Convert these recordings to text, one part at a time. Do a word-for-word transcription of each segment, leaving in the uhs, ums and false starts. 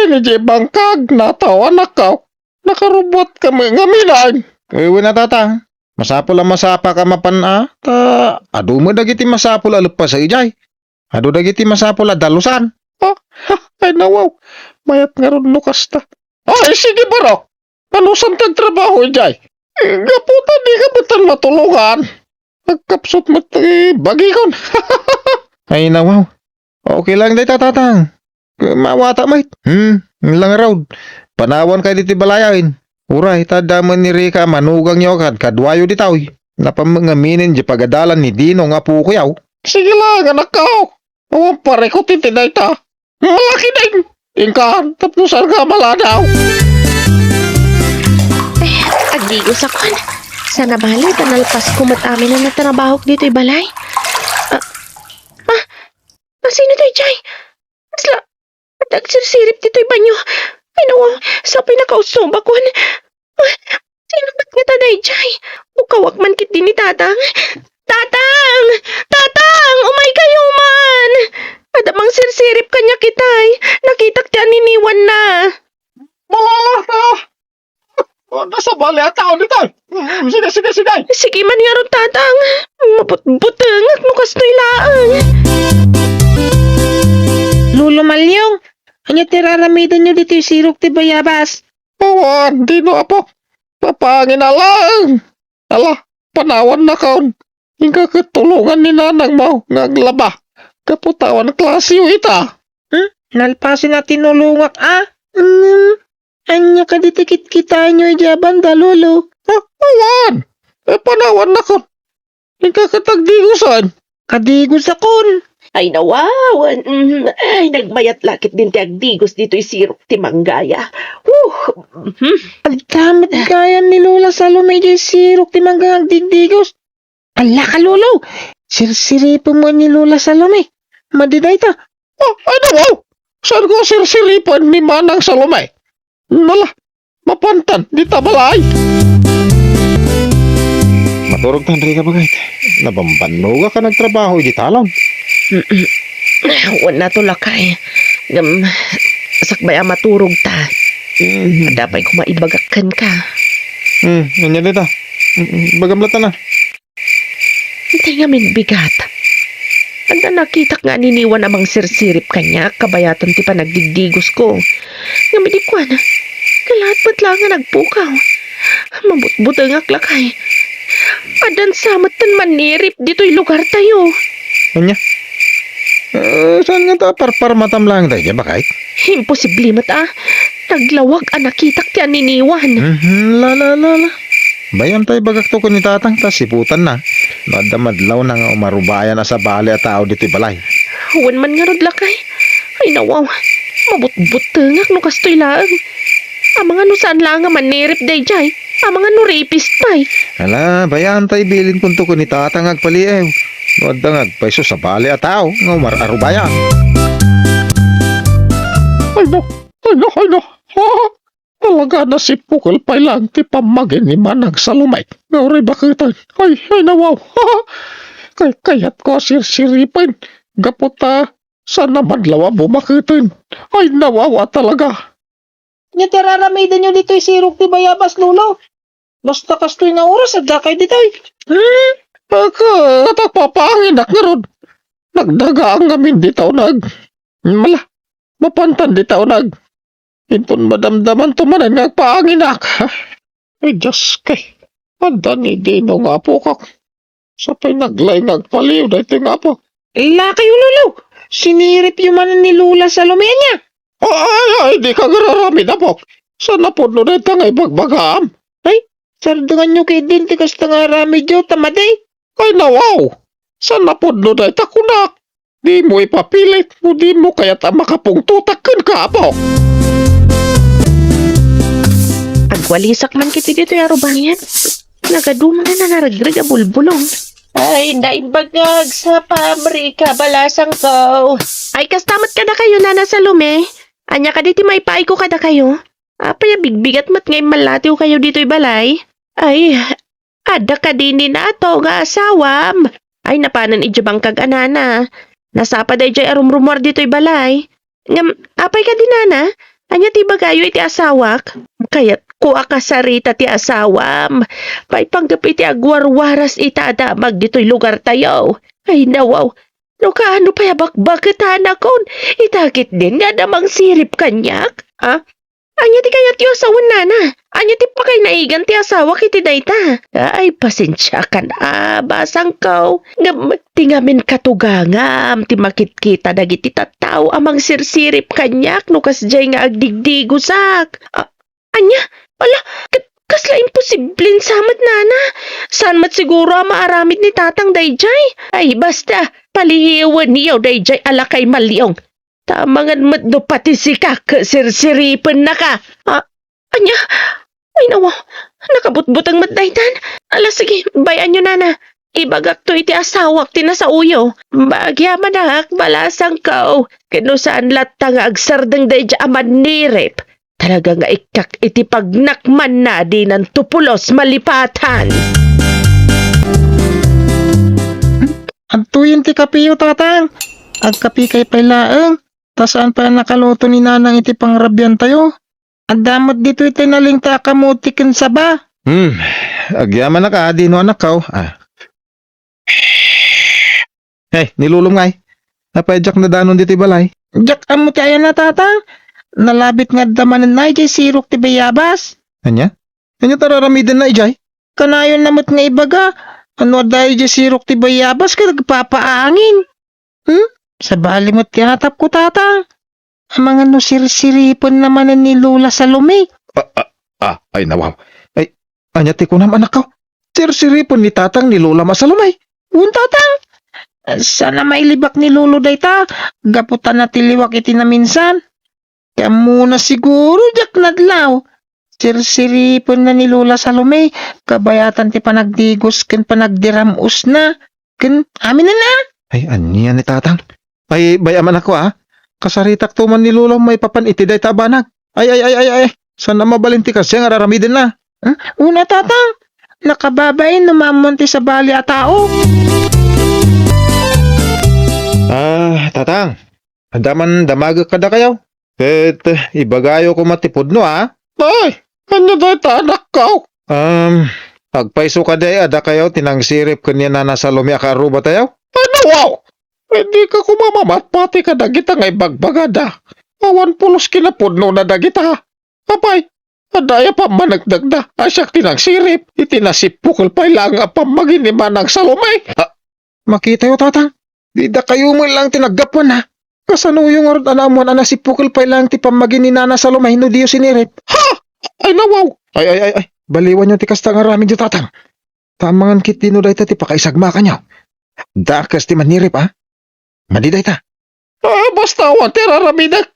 Idiay bangkag, nataw, anakko. Nakarubuatka met ngamin. Wen a, tatang. Masapul a masapaka mapan a, ta adu met dagiti masapul a leppasa idiay. Adu dagiti masapul a dalusan. Ah, ha, ay nawaw. Mayat ngarud no kasta. Ay, sige, barok. Dalusan ti agtrabaho idiay. Eh, gapu ta dika met matulongan. Agkapsut met ti bagikon. Ay, nawaw. Okay lang dayta, tatang. Mawata met. Hmm, lang ngarud. Panawankayo ditoy balayen. Uray, ta adda met ni Rica a manugangyo kad-, kaduayo ditoy. Napan met ngaminen diay pagadalan ni Dino nga apokoyo. Sige lang, anakko. Awan parikut iti dayta. Malaki din. Inka, tapno saan ka maladaw? Eh, agdigos akon. Sana bale, ta nalpasko met amin a natrabahok ditoy balay. Ah, ah, sino daydiay? Kasla, adda agsirsirip ditoy banio. Ay, nawaw, sapay nakausubakon. Ah, sino met ngata daydiay? Ukawak man ketdi ni Tatang. Tatang! Tatang! Umaykayo man! Adda mangsirsirip kaniak itay. Nakitak ti aniniwanna. Malala ka! Adda sabali a tao ditoy. Mm, sige, sige, sige. Sige man ngarud, Tatang. Mabutbutengak no kastoy laeng. Lolo Malyong, ania ti raramidenyo ditoy sirok ti bayabas? Awan, Dino, apo. Papanginak laeng. Ala, panawannakon. Inka ket tulongan ni nanangmo nga aglaba. Gapu ta awan klasiyo ita. Hmm? Nalpasen a tinulongak a. Hmm. Ania kadi ti kitkitaenyo idiay banda, Lolo? Ah, awan. Eh, panawannakon. Inka ket agdigosen. Kadigosakon. Ay, nawaw. Mm, ay, nagmayat la ketdin ti agdigos ditoy sirok ti manggaya. Huh. Mhm. Adda met gayam ni Lola Salome idiay sirok ti mangga nga agdigdigos. Ala ka, Lolo! Sirsiripenmo ni Lola Salome. Madi dayta. Ah, ay, nawaw! Saanko a sirsiripen ni Manang Salome? Nala, mapantan dita balay. Maturogtan, Rica, baket. Nabambannogak a nagtrabaho idi talon. Wen, natulakay. Ngem, sakbay a maturogta. Mhm. Adda pay koma ibagak kenka. Hmm, ania dayta? Hmm, ibagam latta. Itay ngamin bigat. Adda nakitak nga aniniwan a mangsirsirip kaniak kabayatan ti panagdigdigosko. Ngem idi kuana, kalaat met laeng a nagpukaw. Mabutbutengak lakay. Addan sa metten manirip ditoy lugartayo. Ania? Eh, saan ngata a parparmatam laeng daydiay, baket? Imposible met a. Naglawag a nakitak ti aniniwan. Mhm, la, la, la, la. Bay-am ta ibagakto ken ni Tatang ta siputanna. No adda madlawna nga umarubayan a sabali a tao ditoy balay. Wen man ngarud, lakay. Ay, nawaw. Mabutbutengak no kastoy laeng. Amangan no saan laeng a manirip daydiay. Amangan no rapist pay. Ala, bay-am ta ibilinkonto ken ni Tatang nga agpaliiw. No adda nga agpayso sabali a tao nga umar-arubayan. Ay, no. Ay, no, ay, no. Talaga, nasippukel pay laeng ti pammagi ni Manang Salome nga uray baketen. Ay, ay, nawaw. Kay, kayatko a sirsiripen. Gapu ta, saan a madlaw a bumaketen. Ay, nawaw a talaga. Ania ti raramidenyo ditoy sirok ti bayabas, Lolo? Basta kastoy nga oras, addakayo ditoy. Hmm? Aka, nagpapanginak ngarud. Nagdagaang ngamin dita uneg. Mala, mapantan dita uneg. Inton madamdamanto manen nga agpaanginak. Ay, Diosko. Adda ni Dino nga apokak. Sapay naglaing nga agpaliiw daytoy nga apo. Lakay, Lolo! Siniripyo manen ni Lola Salome, ania? Ay, ay, ay, dika agraramid, apok. Saan a pudno dayta nga ibagbagam? Ay, sardenganyo ketdin ti kasta nga aramidyo, ta madi. Ay, nawaw! Saan a pudno dayta, kunak? Dimo ipapilit no dimo kayat a makapungtotak kenka, apo. Agwalisak man ketdi ditoy arubayan. Nagaduman a naregreg a bulbulong. Ay, naimbag nga agsapam, Rica, balasangko. Ay, kasta met kadakayo, Nana Salome. Ania kadi ti maipaayko kadakayo? Apay a bigbigat met nga immallatiwkayo ditoy balay? Ay, adda kadi ni Nato nga asawam? Ay, napanen idiay bangkag a nana. Nasapa daydiay a rumrumuar ditoy balay. Ngem, apay kadi, nana? Ania ti ibagayo iti asawak? Kayatko a kasarita ti asawam. Maipanggep iti agwarwaras ita a damag ditoy lugartayo. Ay, nawaw. No kaano pay a bakbaketanakon, ita ketdin nga adda mangsirip kaniak? Ah? Ania ti kayatyo a sawen, nana? Ania ti pakainaigan ti asawak iti dayta? Ay, pasensiakan a, basangko. Ngem ti ngamin katugangam ti makitkita dagiti tattao a mangsirsirip kaniak no kasdiay nga agdigdigosak. A-, ania? Ala, ka-, kasla imposibleng sa met, nana. Saan met siguro a maaramid ni tatang daydiay? Ay, basta, paliiwenyo daydiay a lakay Maliong. Ta amangan met no pati sika ket sirsiripennaka. A-, ania? Ay, nawaw. Nakabutbuteng met daytan. Ala, sige, bay-anyo, nana. Ibagakto iti asawak ti nasaoyo. Agyamanak, balasangko. Ket no saan latta nga agsardeng daydiay a mannirip, talaga nga ikkak iti pagnakmanna a dinanto pulos malipatan. Adtoyen ti kapeyo, tatang. Agkapekay pay laeng. Ta saan pay a nakaluto ni nanang iti pangrabiantayo. Adda met ditoy ti nalingta a kamote ken saba. Hmm, agyamanak a, dino, anakko. Ah. Hey, ni lolom ngay. Apay diak nadanon ditoy balay? Diak ammo ti ayanna, tatang. Nalabit nga adda manen idiay sirok ti bayabas. Ania? Ania ti ar-aramidenna idiay? Kanayonna met nga ibaga, no adda idiay sirok ti bayabas ket agpapaangin. Hmm? Sabali met ti atapko, tatang. Amangan no sirsiripenna manen ni Lola Salome. Ah, ah, ah, ay, nawaw. Ay, ania ti kunam, anakko? Sirsiripen ni tatang ni Lola Salome? Wen, tatang. Saan a mailibak ni Lolo dayta, gapu ta natiliwak iti naminsan. Ti ammona siguro diak nadlaw. Sirsiripenna ni Lola Salome, kabayatan ti panagdigos ken panagdiram-osna. Ken aminenna. Ay, ania ni tatang? Ay, bay-am, anakko, a. Kasaritakto man ni Lolo maipapan iti dayta a banag. Ay, ay, ay, ay, ay. Saan a mabalin ti kasdiay nga ar-aramidenna? Hmm? Wen, tatang. Nakababain no maammoan ti sabali a tao. Ah, tatang. Adda man damagek kadakayo. Ket ibagayo koma ti pudno, a. Ay, ania dayta, anakko? Um, agpayso kadi a dakayo ti nangsirip ken ni Nana Salome a kaarrubatayo? Ay, nawaw! Ay, dika koma mamatpati kadagita nga ibagbagada. Awan pulos kinapudnona dagita. Apay, adda aya pammaneknekda a siak ti nangsirip iti nasippukel pay laeng a pammagi ni Manang Salome? Ah, makitayo, tatang. Dakayo met laeng ti naggapuanna. Kasanoyo ngarud a naammoan a nasippukel pay laeng ti pammagi ni Nana Salome no diyo sinirip? Ha? Ay, nawaw! Ay, ay, ay, ay. Baliwanyo ti kasta nga aramidyo, tatang. Ta amangan ketdi no dayta ti pakaisagmakanyo. Dakes ti mannirip, a. Madi dayta. Ah, basta awan ti ar-aramidek.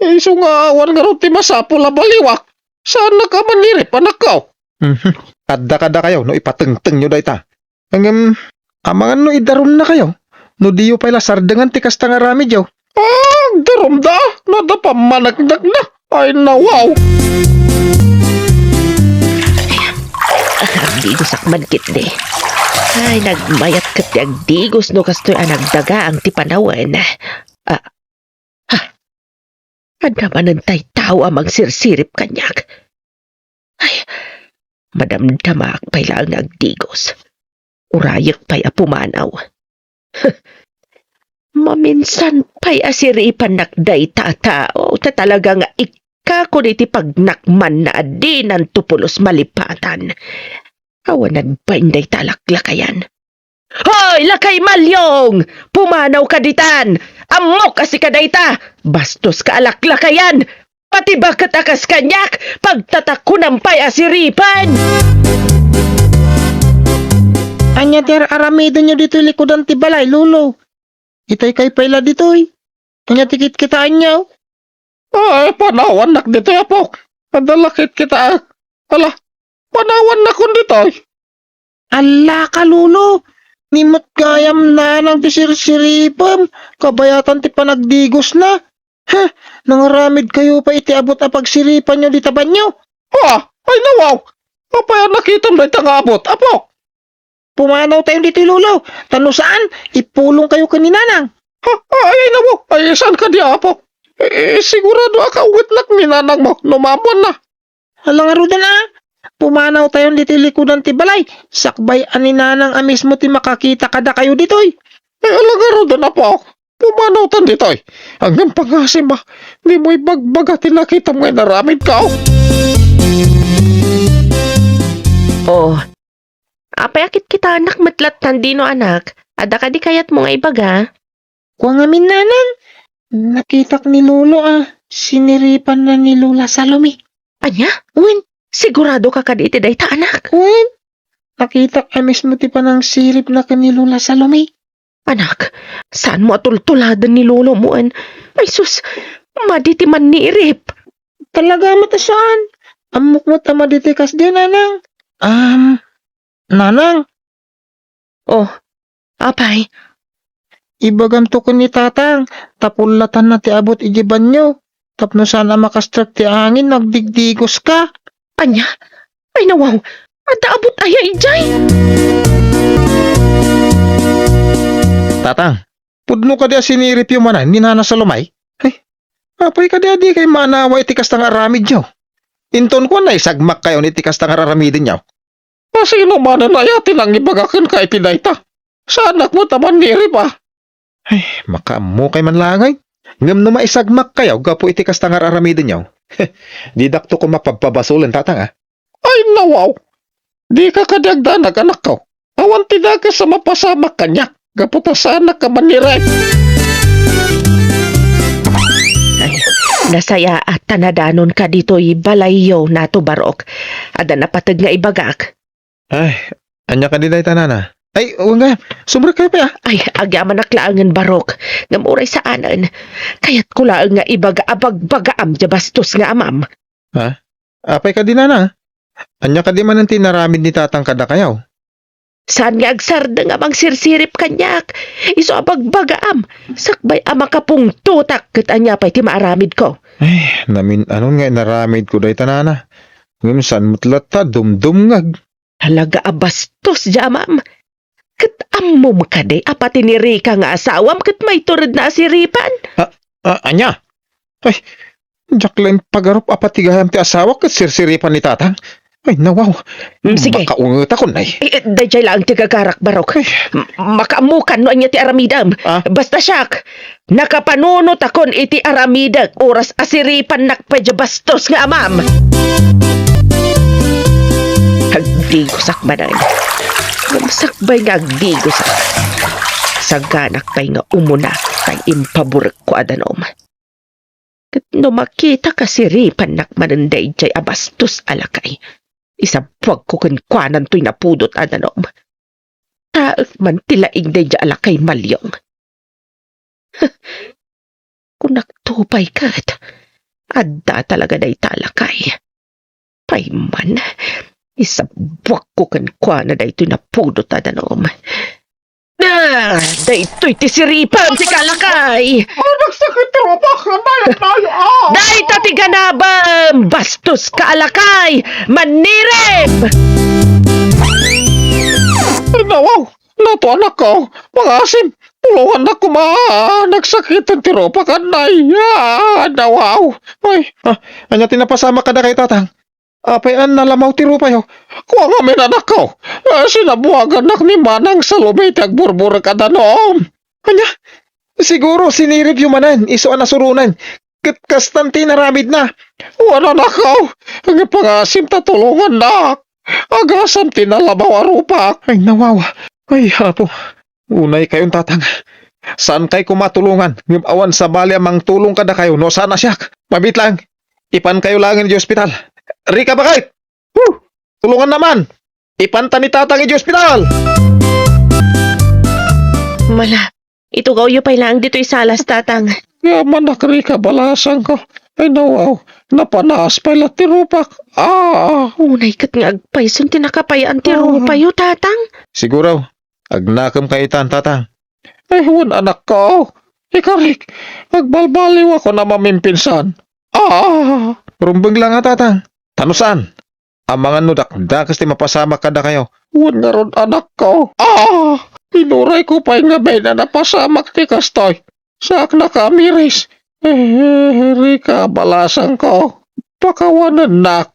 Isu nga awan ngarud ti masapul a baliwak. Saannak a mannirip, anakko. Mhm. Adda kadakayo no ipatengtengyo dayta. Ngem, amangan no idarumnakayo, no diyo pay la sardengan ti kasta nga aramidyo. Ah, darumda, no adda pammaneknekna. Ay, nawaw! Agdigosak man ketdi. Ay, nagmayat ket ti agdigos no kastoy a nagdagaang ti panawen. Ah, ha? Adda manen tay tao a mangsirsirip kaniak. Ay, madamdamaak pay laeng nga agdigos. Urayek pay a pumanaw. Maminsan pay a siripannak dayta a tao, ta talaga nga ikkakon iti pagnakmanna a dinanto pulos malipatan. Awan agbain dayta a laklakayan. Hoy, lakay Malyong! Pumanawka ditan! Ammok a sika dayta! Bastoska a laklakayan! Pati baket a kas kaniak, pagtatakkonam pay a siripen! Ania ti ar-aramidenyo ditoy likudan ti balay, Lolo? Itay kay pay la ditoy. Ania ti kitkitaenyo? Ay, panawannak ditoy, apok. Adda la kitkitaek. Ala, panawannakon ditoy. Allaka, Lolo. Ni met gayam nanang ti sirsiripem, kabayatan ti panagdigosna. Heh, nangaramidkayo pay iti abut a pagsiripanyo dita banio? Ha? Ay, nawaw! Apay a nakitam dayta nga abut, apo? Pumanawtayon ditoy, Lolo. Ta no saan, ipulongkayo ken ni Nanang. Ha? Ay, ay, nawaw! Ay, saan kadi, apo? Eh, sigurado a kaungetnak ni nanangmo no maammoanna. Ala ngaruden a, pumanawtayon ditoy likudan ti balay, sakbay a ni nanang a mismo ti makakita kadakayo ditoy. Eh, ala ngaruden, apo, pumanawtan ditoy. Ngem pangasim a, dimo ibagbaga ti nakitam nga inaramidko. Oh, apay a kitkitanak met lattan dino, anak? Adda kadi kayatmo nga ibaga? Kua ngamin, nanang, nakitak ni lolo a siniripanna ni Lola Salome. Ania? Wen. Sigurado ka kadi iti dayta, anak? Wen. Nakitak a mismo ti panangsiripna ken ni Lola Salome. Anak, saanmo a tultuladen ni lolomo, wen? Ay sus, madi ti mannirip. Talaga met a saan. Ammok met a madi ti kasdi, nanang. Am, nanang. Oh, apay? Ibaganto ken ni tatang, ta pullatanna ti abut idiay banio, tapno saan a makastrek ti angin no agdigdigoska. Ania? Ay, nawaw! Adda abut aya idiay? Tatang, pudno kadi a siniripyo manen ni Nana Salome? Ay, apay kadi a dikay maanawa iti kasta nga aramidyo? Inton kuan, naisagmakkayon iti kasta nga ar-aramidenyo. Asino manen aya ti nangibaga kenka iti dayta? Saanak met a mannirip a. Ay, makaammokay man laeng. Ngem no maisagmakkayo gapu iti kasta nga ar-aramidenyo, didakto koma pabpabasolen, tatang, a. Ay, nawaw! Dika kadi agdanag, anakko. Awan ti dakes a mapasamak kaniak gapu ta saanak a mannirip. Ay, nasayaat ta nadanonka ditoy balayyo, Nato Barok. Adda napateg nga ibagak. Ay, ania kadi dayta, nana? Ay, wen gayam, sumrekkayo pay, a. Ay, agyamanak laengen, Barok. Ngem uray saanen. Kayatko laeng nga ibaga a bagbagaam diay bastos nga amam. Ha? Apay kadi, nana? Ania kadi manen ti inaramid ni tatang kadakayo? Saan nga agsardeng a mangsirsirip kaniak? Isu a bagbagaam, sakbay a makapungtotak ket ania pay ti maaramidko? Ay, namin-anon nga inaramidko dayta, nana. Ngem saan met latta a dumdumngeg. Talaga a bastos diay amam. Ket ammom kadi a pati ni Rica nga asawam ket mayto red a siripan? A, a, ania? Ay, diak laeng pagarup a pati gayam ti asawak ket sirsiripan ni tatang. Ay, nawaw. Mm, sige. Makaungetakon, ay. Eh, eh, daydiay laeng ti gagarak, Barok. Ay. M-, makaammokan no ania ti aramidem. Ah? Basta siak, nakapanunotakon iti aramidek oras a siripannak pay diay bastos nga amam. Agdigosak manen. Ngem sakbay nga agdigosak, saganak pay nga umuna tay impaburekko a danom. Ket no makitak a siripannak manen daydiay a bastos a lakay, isabbuagko kenkuanantoy napudot a danom. Taek man ti laing daydiay a lakay maliong. Kunakto pay ket, adda talaga dayta a lakay. Pay man, isabbuakko kenkuana daytoy napudot a danom. Ah, daytoy ti siripan ti kalakay! Ah, nagsakit ti rupak! Anay, anay, ah! Dayta ti ganabem! Bastos ka a lakay! Mannirip! Nawaw! Nato, anakko, pangasim, tulongannak koma, nagsakiten ti rupak, anay, ah, nawaw. Ay, ah, ania ti napasamak kadakayo, tatang? Apay a nalamaw ti rupayo? Kua ngamin, anakko, ah, sinabuagannak ni Manang Salome ti agburburek a danom. Ania? Siguro siniripyo manen, isu a nasuronen. Ket kastan ti inaramidna. Wen, anakko, pangasim ta tulongannak. Agasam ti nalamaw a rupak. Ay, nawaw. Ay, Apo. Unaykayon, tatang. Saankay koma tulongan, ngem awan sabali a mangtulong kadakayo no saan a siak. Mabiit laeng. Ipankayo laengen idiay ospital. Rica, bakit? Huh! Tulonganna man! Ipanta ni tatang idiay ospital! Mala, itugawyo pay laeng ditoy salas, tatang. Agyamanak, Rica, balasangko. Ay, nawaw, napanaas pay la ti rupak. Ah! Unay ket nga agpayson ti nakapay-an ti rupayo, tatang. Siguro, agnakemkayo itan, tatang. Ay, wen, anakko. Ikarik, agbalbaliwakon a mamimpinsan. Ah! Rumbeng la nga, tatang. Ta no saan? Amangan no dakdakes ti mapasamak kadakayo. Wen ngarud, anakko. Ah! Inurayko pay nga bain a napasamak ti kastoy. Saaknak a amiris. Eh, Rika, balasangko, pakawanennak.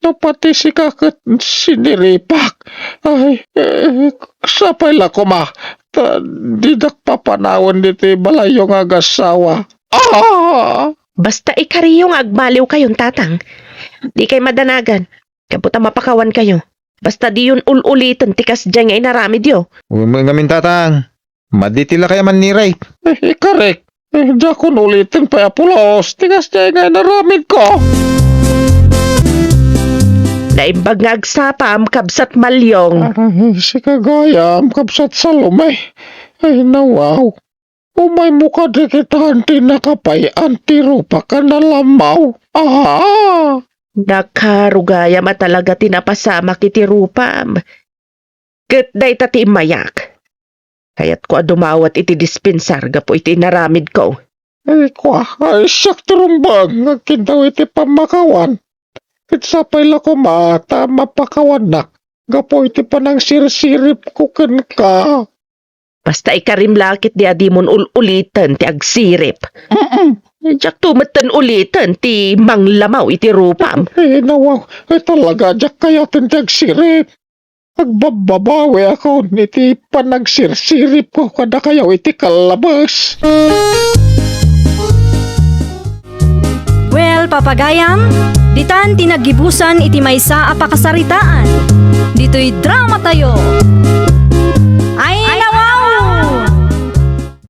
No pati sika ket siniripak. Ay, eh, sapay la koma, ta didak papanawen ditoy balayyo nga agassawa. Ah! Basta ikariyo nga agmaliwkayon, Tatang. Dikay madanagan. Gapu ta mapakawankayo. Basta diyon ul-uliten ti kasdiay nga inaramidyo. Wen ngamin, Tatang. Madi ti lakay a mannirip. Eh, ikarek. Eh, diakon uliten pay a pulos ti kasdiay nga inaramidko. Naimbag nga agsapam, Kabsat Malyong. Ah, sika gayam, Kabsat Salome. Ay, nawaw. Umaymo kadi kitaen ti nakapay-an ti rupak a nalammaw. Ah! Nakarugayam a talaga ti napasamak iti rupam. Ket dayta ti immayak. Kayatko a dumawat iti dispensar gapu iti inaramidko. Ay, kua, ay, siak ti rumbeng nga agkintaw iti pammakawan. Ket sapay la koma ta mapakawannak gapu iti panangsirsiripko kenka. Basta ikarim la ket di adimon ul-uliten ti agsirip. Mm-mm. Diakto metten uliten ti manglamaw iti rupam. Eh, nawaw, eh, talaga, diak kayaten ti agsirip. Agbabbabawiakon iti panagsirsiripko kadakayo iti kallabes. Well, papagayam, ditan ti naggibusan iti maysa a pakasaritaan. Ditoy drama tayo.